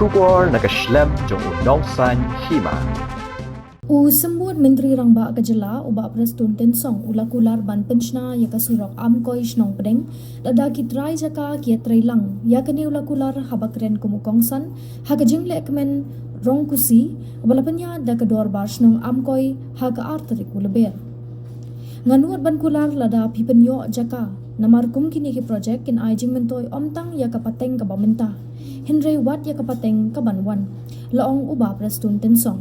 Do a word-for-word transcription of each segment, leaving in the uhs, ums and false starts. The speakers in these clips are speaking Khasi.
Khubor na ka shlem jong u Nongsaiñ Hima. U Symbud Myntri Rangbah ka Jylla, u Bah Prestone Tynsong, u la kular ban pynshna ïa ka surok Amkoi Shnong Pdeng, lada ki trai jaka ki ïatrei lang. Ïa kane u la kular haba kren kum u kongsan ha ka jingleh kmen Rongkusi, ba la pynïaid da ka Dorbar Shnong Amkoi ha ka ar tarik u Lber. Nga nud ban kular lada phi pynïoh jaka, namar kum kine ki projek kin ai jingmyntoi ym tang ïa ka pateng kaba mynta, hynrei wat ïa ka pateng kaban wan, la ong u Bah Prestone Tynsong.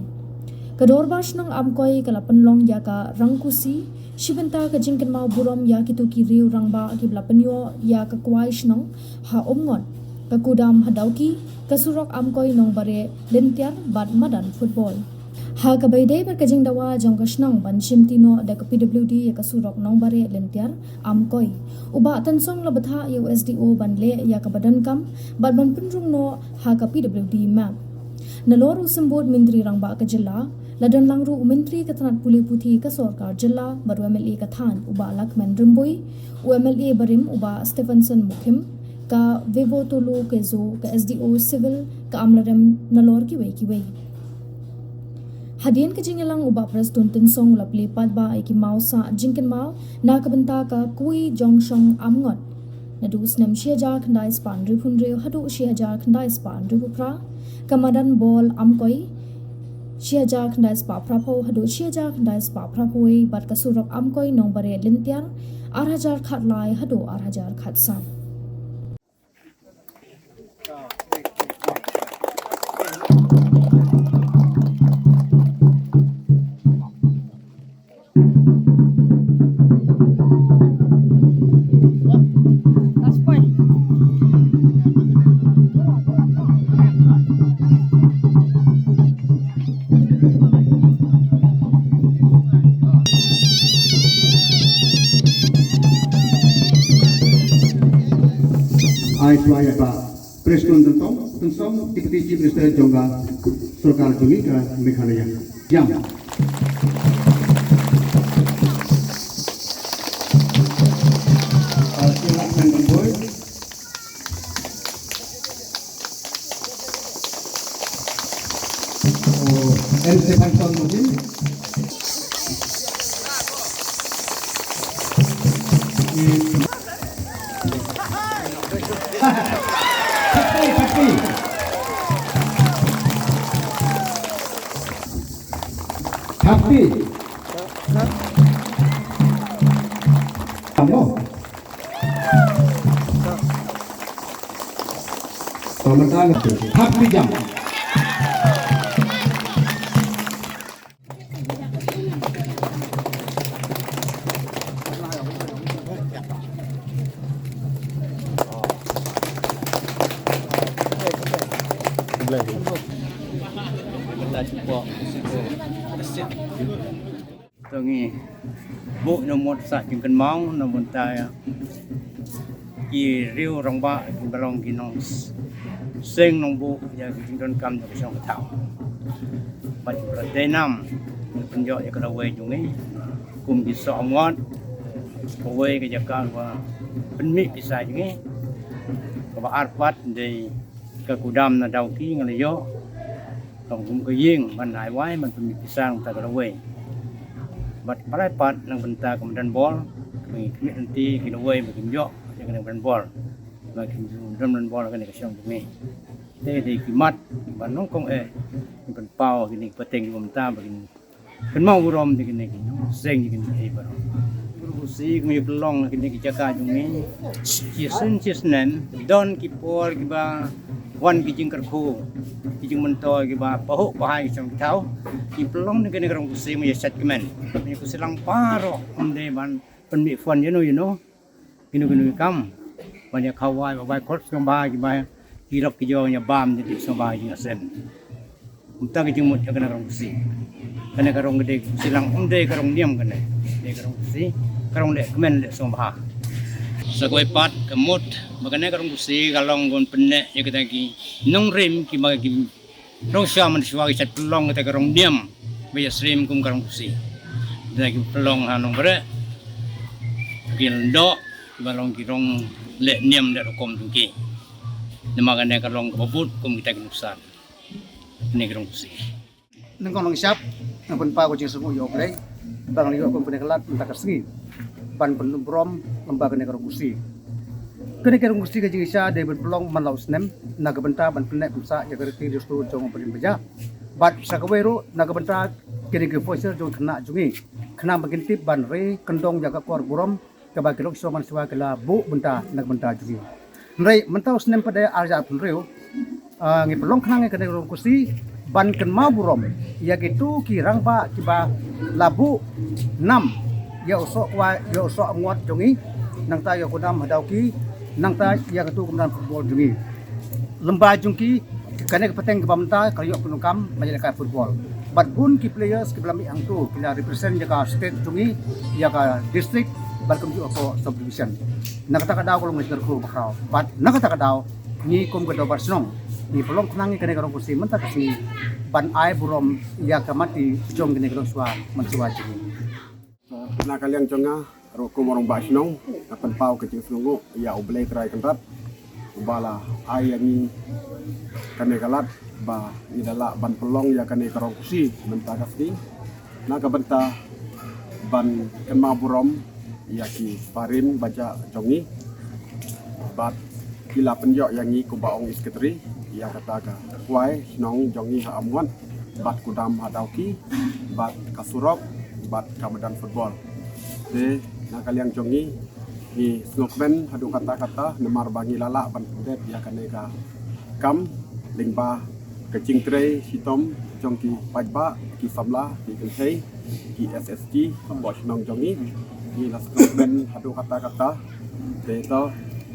Ka Dorbar Shnong Amkoi ka la pynlong ïa ka Rongkusi, shi bynta ka jingkynmaw burom ïa kito ki riew rangbah kiba la pynïoh ïa ka kwai shnong ha Umngot, ka Kudam ha Dawki, ka surok Amkoi Nongbare Lyntiar bad madan football. Ha kaba ïadei bad ka jingdawa jong ka shnong ban shimti noh da ka P W D ïa ka surok Nongbare Lyntiar Amkoi, u Bah Tynsong la bthah ïa u S D O ban leh ïa kaba donkam bad ban pynrung noh ha ka P W D map. Nalor u Symbud Myntri Rangbah ka Jylla, la don lang ruh u Myntri ka tnat pule puthi ka Sorkar Jylla bad u M L A ka thaiñ, u Bah Lahkmen Rymbui, u M L A barim u Bah Stephenson Mukhim, ka Vevotolo Kezo, ka S D O Civil ka Amlarem, nalor kiwei kiwei. Hadien ka jingïalang u Bah Prestone Tynsong u la plie paidbah ïa ki mawsah jingkynmaw na ka bynta ka kwai jong shong Umngot, naduh u snem shi hajar khyndai spah hynriewphew hynriew haduh shi hajar khyndai spah hynriewphew phra, ka madan bol Amkoi shi hajar khyndai spah phraphew haduh shi hajar khyndai spah phraphew wei, bad ka surok Amkoi Nongbare Lyntiar ar hajar khatlai haduh ar hajar khatsan. Ai tuai ba Prestone Tynsong, Tynsong, Deputy Chief Minister jong ka sorkar jong ngi ka Meghalaya. Jam. Ah, sila pen bamboi. Oh, M C Phantom mungkin. Thapti, thapti. Thapti. Kamu. Pemerintahan itu. Thapti jam. To ngi buh na mut sa jingkynmaw na bynta ïa ki riew rangbah kiba long ki nongseng nongbuh ïa ki jingdonkam jong ka shong ka thaw. Bad ki para dei nam ki pynjot ïa ka lawei jong ngi kum ki soh Umngot, kawei ka jaka ba pynmih pisa jong ngi. Kaba ar pat dei ka Kudam na Dawki nga la ïoh. Ka kum ka ïing ban ai wai ban pynmih pisa na ka lawei. Bad balei pat na bynta ka madan bol, ka ngi khmih lynti ki lawei ba kim ïoh ïa ka madan bol. Ba kim don madan bol kane ka shong jong ngi. Te dei ki mat ba nyngkong eh, ki pynpaw kine ki pateng ki bynta ba kin kynmaw burom ïa kine ki seng ïa kine ki baroh. Rongkusi kum ïa pynlong kine ki jaka jong ngi. Shisien shisnem don ki por kiba wan ki jingkyrkhu, ki jingmyntoi kiba pahuh pahai ki shong ki thaw. Ki pynlong ïa kine ki Rongkusi kum ïa sait kmen. Ïa Kusilang baroh ym dei ban pynmih fund ïano ïano. Kino kino ki kam ban ïa khawai ba bai kot sngewbha kiba ki lok ki jong ïa bam ïa dih sngewbha ïa jingïaseng. Kumta ki jingmut ïa kane ka Rongkusi. Kane ka rong ka dei Kusilang, ym dei ka rong niam kane. Dei ka Rongkusi, ka rong leh kmen leh sngewbha. Sa kawei pat ka mut ba kane ka Rongkusi ka long ban pynneh ïa kita ki nongrim kiba ki Rong shuwa man shuwa ki sait pynlong kata ka rong niam ba ïa srim kum ka Rongkusi. Da ki pynlong ha Nongbare ki Lyngdoh kiba long ki rong leh niam da rukom jong ki. Namar kane ka long kaba bud kum kita ki nuksan. Kane ka long kusi. Nangkong long shap, nang pynpaw ka jingsngew ïa U Blei, ba nga la ïoh kum kane ka lad mynta ka sngi ban pynburom lem bad kane ka rong kusi. Kane ka rong kusi ka jingshisha dei ban pynlong man la u snem, na ka bynta ban pynneh pynsah ïa ka riti dustur jong u barim baja. Bad sa kawei ruh na ka bynta kine ki officer jong khynnah jong ngi, khnang ba kin tip ban ri kyndong ïa ka kor burom kaba ki lok shuwa man shuwa ki la buh bynta na ka bynta jong ngi. Hynrei mynta u snem pat de ar hajar arphew hynriew, ah, ngi pynlong khnang ïa kane ka rong kusi ban kynmaw burom ïa kito ki rangbah kiba la buh nam ïa u soh kwai, ïa u soh ngot jong ngi, nangta ïa u nam ha Dawki, nangta ïa kito ki madan football jong ngi. Lem bad jong ki, kane ka pateng kaba mynta ka la ïoh ka donkam ban ïalehkai football. Bad bun ki players kiba la mih hangto ki la represent ïa ka state jong ngi, ïa ka district, bad kumjuh hapoh subdivision. Na kata ka daw ka long ka jingkyrkhu bakhraw. Bad na kata ka daw ngi kum ka Dorbar Shnong ngi pynlong khnang ïa kane ka rong kusi mynta ka sngi ban ai burom ïa ka mati jong kane ka longshuwa manshuwa jong ngi. Na ka liang jong nga ruh kum u rangbah shnong, nga pynpaw ka jingsngewnguh ïa U Blei Trai Kynrad uba la ai ïa ngi kane ka lad ba ngi da lah ban pynlong ïa kane ka rong kusi mynta ka sngi na ka bynta ban kynmaw burom ïa ki barim baja jong ngi. Bad ki la pynïoh ïa ngi kumba ong i secretary ïa kata ka kwai shnong jong ngi ha Amngot, bad u dam ha Dawki, bad ka surok, bad ka madan football. Te na ka liang jong ngi, ngi sngewkmen haduh katta katta namar ba ngi la lah ban pyndep ïa kane ka kam lyngba ka jingtrei shitom jong ki paidbah, ki samla, ki kynthei, ki S S T hapoh shnong jong ngi. Ngi la sngewkmen haduh katta katta. Te to,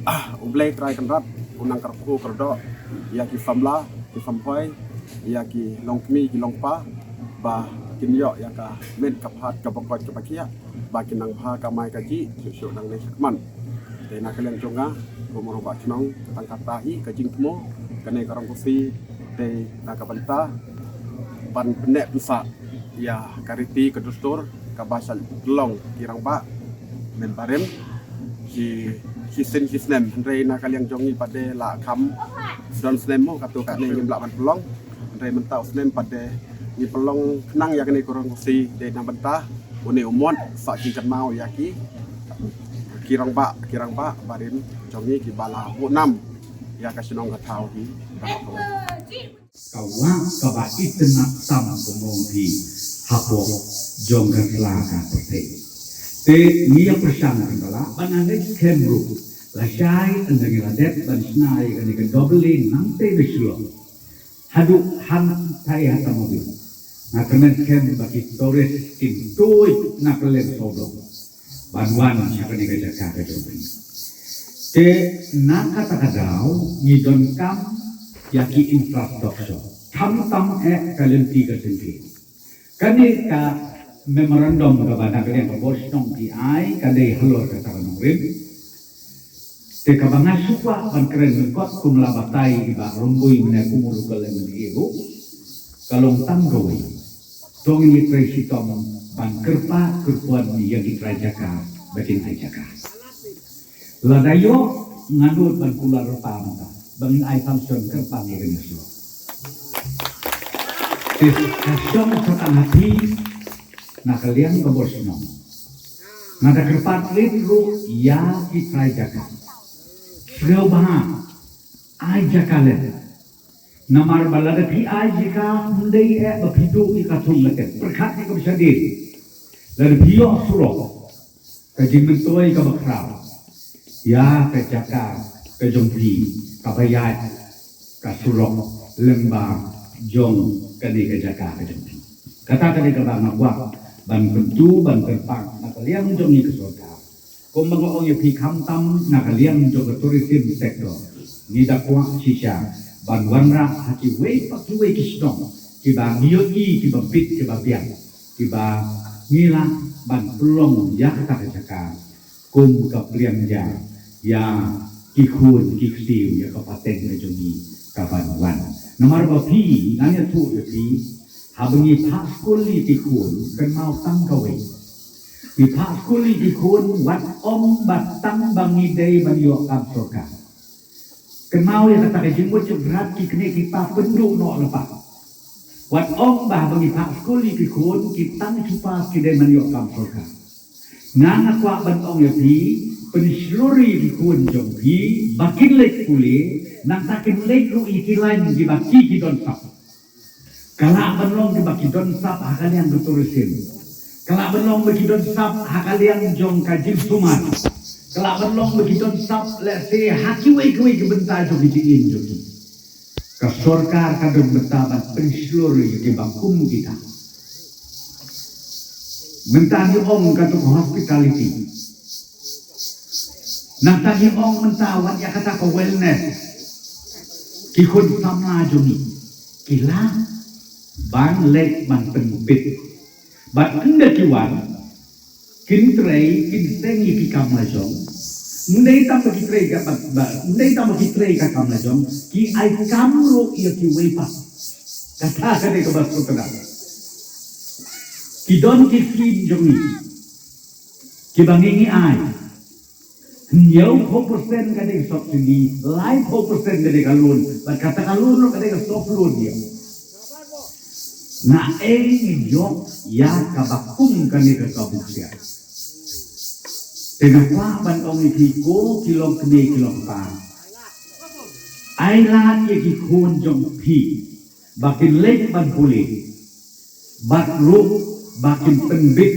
ah, U Blei Trai Kynrad un nang kyrkhu kyrdoh ïa ki samla, ki samhoi, ïa ki longkmie, ki longpa, ba kin ïoh ïa ka met ka phad kaba koit kaba khiah, ba kin nang bha kamai kajih shuh shuh nangne shakhmat. Te na ka liang jong nga kum u rangbah shnong, tang kata hi ka jingthmu kane ka rong kusi, te na ka bynta ban pynneh pynsah ïa ka riti ka dustur kaba sa long ki rangbah mynbarim shi shisien shisnem. Hynrei na ka liang jong ngi pat de la kham don snem mo katto katne ngim lah ban pynlong. Hynrei mynta u snem pat de ngi pynlong khnang ïa kane ka rong kusi, dei na bynta une u mon sa jingkynmaw ïa ki, ki rangbah, ki rangbah barim jong ngi kiba la buh nam ïa ka shnong ka thaw hi. Ka wah kaba itynnad tam ka mawphi hapoh jong ka sla ka pyrthei. Te ngi ïa pyrshang kynda la ban ane skhem ruh lashai ynda ngi la dep ban shna ïa kane ka double lane nangtei na Shillong haduh hangtai ha Tamagun. Nga kyrmen skhem ba ki tourist kin tuid na kylleng sawdong ban wan sha kane ka jaka ka jong phi. Te na kata ka daw ngi donkam ïa ki infrastructure. Tam tam eh ka lynti ka jingkit. Kane ka memorandum kaba na ka liang ka bor shnong ki ai ka dei halor kata ka nongrim. Te kaba nga shu kwah ban kren lyngkot kum la batai i Bah Rymbui mynne kum u local M L A ruh, ka long tang kawei. To ngin ïa trei shitom ban kyrpad kyrpad ïa ki trai jaka ba kin ai jaka. Lada ïoh nga nud ban kular lypa mynta ba ngin ai sanction kyrpang ïa kane ka surok. Te ka shong sa tang ha phi na ka liang ka bor shnong. Nga da kyrpad rit ruh ïa ki trai jaka. Sngewbha ai jaka lem. Namar ba lada phi ai jaka ym dei eh ba phi duh ïa ka thung lynti, pyrkhat ïa kaba shadien. Lada phi ïoh surok, ka jingmyntoi kaba khraw ïa ka jaka ka jong phi kaba ïaid ka surok lyngba jong kane ka jaka ka jong phi. Kata ka dei kaba nga kwah ban kyntu ban kyrpang na ka liang jong ngi ka sorkar. Kumba nga ong ïa phi, khamtam na ka liang jong ka tourism sector, ngi da kwah shisha ban wanrah ha kiwei pa kiwei ki shnong kiba ngi ïohi kiba bit kiba biang, kiba ngi lah ban pynlong ïa kata ka jaka kum ka pliang ja ïa ki khun ki ksiew ïa ka pateng ka jong ngi kaban wan. Namar ba phi, ngan ïathuh ïa phi, haba ngi phah skul ïa ki khun, kynmaw tang kawei. Ngi phah skul ïa ki khun wat ym ba tang ba ngi dei ban ïoh kam sorkar. Kynmaw ïa kata ka jingmut jingpyrkhat ki kmie ki kpa pynduh noh lypa. Wat ong ba haba ngi phah skul ïa ki khun ki tang shu pass ki dei ban ïoh kam sorkar. Nga nga kwah ban ong ïa phi, pynshlur ïa ki khun jong phi ba kin leit pule, nangta kin leit ruh ïa ki lain kiba ki ki don sap. Ka lah ban long kiba ki don sap ha ka liang ka tourism. Ka lah ban long ba ki don sap ha ka liang jong ka jingsumar. Ka lah ban long ba ki don sap, let's say, ha kiwei kiwei ki bynta jong ki jingim jong ki. Ka sorkar ka don bynta ban pynshlur ïa kiba kum kita. Mynta ngi ong kato ka hospitality. Nangta ngi ong mynta wat ïa kata ka wellness. Ki khun samla jong ngi ki lah ban leit ban pynbit. Bad ynda ki wan, kin trei, kin seng ïa ki kam lajong. Ym dei tang ba ki trei ka, ba, ba, ym dei tang ba ki trei ka kam lajong, ki ai kam ruh ïa kiwei pat. Kata ka dei kaba sngewtynnat. Ki don ki skim jong ngi kiba ngi ngi ai. Hynñiewphew percent ka dei ka subsidy, laiphew percent ka dei ka loan, bad kata ka loan ruh ka dei ka soft loan ïa. Nga ei ngi ïoh ïa kaba kum kane ka kabu ksiar. Te nga kwah ban ong ïa phi ko ki longkmie ki longkpa, ai lad ïa ki khun jong phi ba kin leit ban pule, bad ruh ba kin pynbit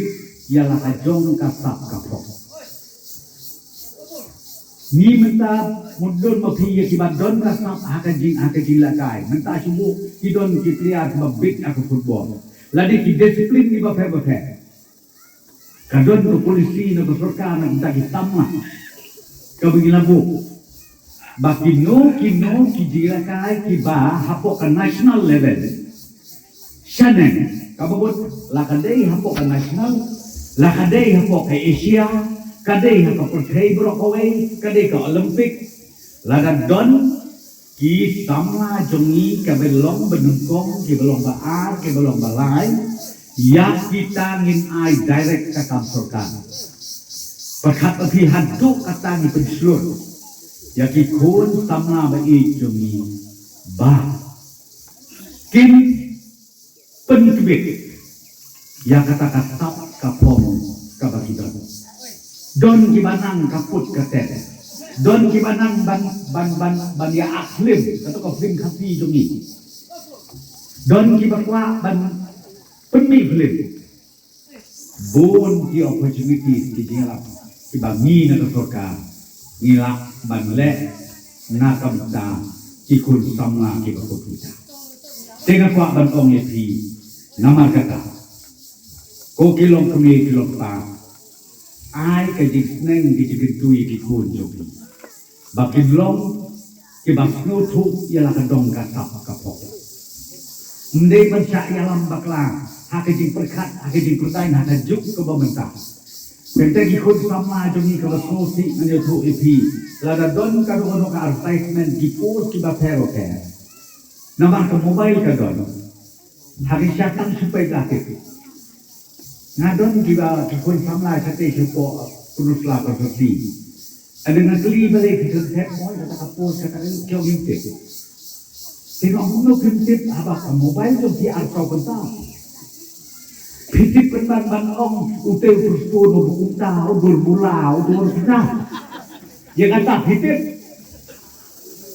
ïa la ka jong ka sap ka phok. Ngi mynta mut don ma phi ïa kiba don ka sap ha ka jing, ha ka jingïalehkai. Mynta shu buh ki don ki player kiba bit ha ka football. Lane ki disiplin kiba pher bapher. Ka don ka polisi na ka sorkar na ka bynta ki samla kaba ngi la buh, ba kino kino ki jingïalehkai kiba hapoh ka national level. Shaneng kaba bud, la ka dei hapoh ka national, la ka dei hapoh ka Asia, ka dei ha ka pyrthei baroh kawei, ka dei ka Olympic. Lada don ki samla jong ngi kiba long ba nyngkong, kiba long ba ar, kiba long ba lai, ïa kita ngin ai direct ka kam sorkar. Pyrkhat ba phi, haduh katta ngi pynshlur ïa ki khun samla ba ïeit jong ngi ba kin pynkbit ïa kata ka sap ka phong kaba ki don. Don kiba nang ka put ka ter. Don kiba nang ban, ban, ban, ban ïa ak film, kato ka film Khasi jong ngi. Don kiba kwah ban pynmih film. Bun ki opportunities ki jingïalap kiba ngi na ka sorkar ngi lah ban leh na ka bynta ki khun samla kiba kum kita. Te nga kwah ban ong ïa phi, namar kata, ko ki longkmie ki longkpa, ai ka jingsneng ka jingkyntu ïa ki khun jong phi ba kin long kiba sngewthuh ïa la ka dong ka sap ka phok. Ym dei ban shah ïalam bakla ha ka jingpyrkhat, ha ka jingpyrshang, ha ka juk kaba mynta. Kynta ki khun samla jong ngi, kaba sngewsih ngan ïathuh ïa phi, lada don kano kano ka advertisement ki post kiba pher bapher, namar ka mobile ka don. Ha ki sha tang shu peit la tip. Nga don kiba, ki khun samla shatei shapoh Khuslai Constituency. Ynda nga kylli balei phi shu tep, oi, kata ka post kata ka, ki ong ngim tip. Te nga ong kumno phim tip haba ka mobile jong phi arphew kynta. Phi tip pynban ban ong utai u Prestone, u Bukumta, u Dur Bula, u Dur Bula. Ïa kata phi tip.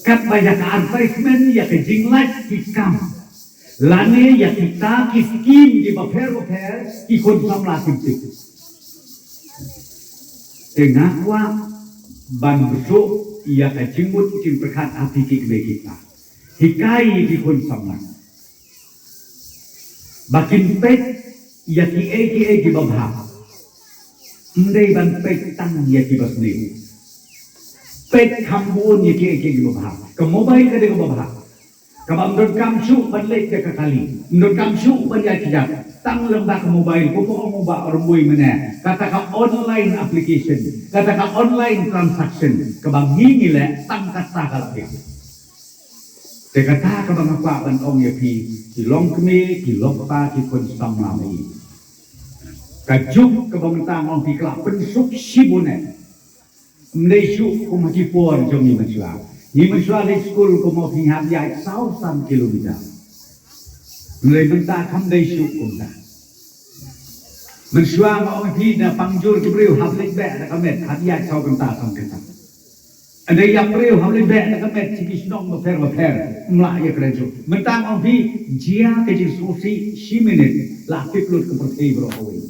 Katba ïa ka advertisement, ïa ka jinglait ki kam, lane ïa kita ki skim kiba pher bapher, ki khun samla kim tip. Te nga kwah ban bsut ïa ka jingmut jingpyrkhat ha phi ki kmie ki kpa. Hikai ïa ki khun samla ba kin peit ïa kiei kiei kiba bha. Ym dei ban peit tang ïa kiba sniew. Peit kham bun ïa kiei kiei kiba bha. Ka mobile ka dei kaba bha. Kaba ym donkam shuh ban leit da ka kali, ym donkam shuh ban ïaid kjat, tang lyngba ka mobile, kumba ong u Bah Rymbui mynne, kata ka online application, kata ka online transaction, kaba ngi ngi leh, tang kata ka la peit. Te kata kaba nga kwah ban ong ïa phi, ki longkmie, ki longpa, ki khun samla ba ïeit. Ka juk kaba mynta nga ong phi ka la pynsuk shibun eh. Ym dei shuh kum ha ki por jong ngi mynshuwa. Ngi mynshuwa leit skul kumno phi hap ïaid saw san kilometer. Hynrei mynta kam dei shuh kumta. Mynshuwa nga ong phi na pangjur ki briew hap leit beh da ka met, hap ïaid saw kynta san kynta. Hynrei ïa briew hap leit beh da ka met sha ki shnong bapher bapher, ym lah ïa kren shuh. Mynta nga ong phi jia ka jingsngewsih shi minit la tip lut ka pyrthei baroh kawei.